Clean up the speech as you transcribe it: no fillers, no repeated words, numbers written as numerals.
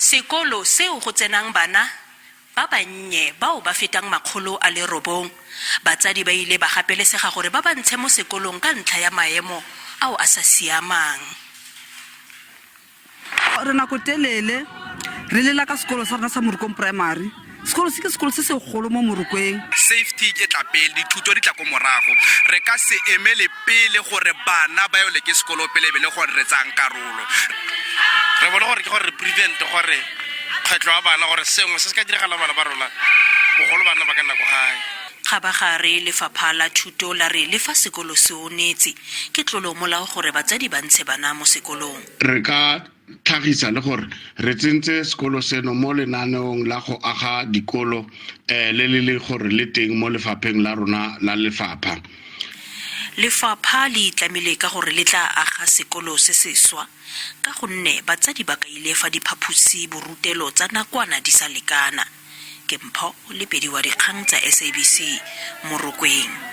Sekolo seo go tsenang bana ba bannye bao ba fetang 900. Batsadi ba ile ba gapelesega gore ba ba ntshe mo sekolong ka ntlha ya maemo ao a sa siamang. Re nako telele re lela ka sekolo sa rona sa Morokweng Primary. Sekolo se ke sekolo se segolo mo Morokweng. Safety e tla pele, dithuto di tla ko morago. Re ka se emele pele gore bana ba yo leke sekolo pele e be le gore re tsayang karolo. Re bone gore ke gore re prevent gore kgwetlho ya bana gore sengwe se se ka diragala bana ba rona bogolo bana ba ka nna ko gae. Kgabagare lefapha la thuto la re le fa sekolo se onetse, ke tlolo molao gore batsadi ba ntshe bana mo sekolong. Re ka tlhagisa le gore re tsentse sekolo seno mo lenaneong la go aga dikolo um le le leng gore le teng mo lefapheng la rona la lefapha. Lefapha le itlamile ka gore le tla aga sekolo se seswa ka gonne batsadi ba kaile fa diphaposi borutelo tsa nakwana di sa lekana. Ke Mpho Lepedi wa dikgang tsa SABC, Morokweng.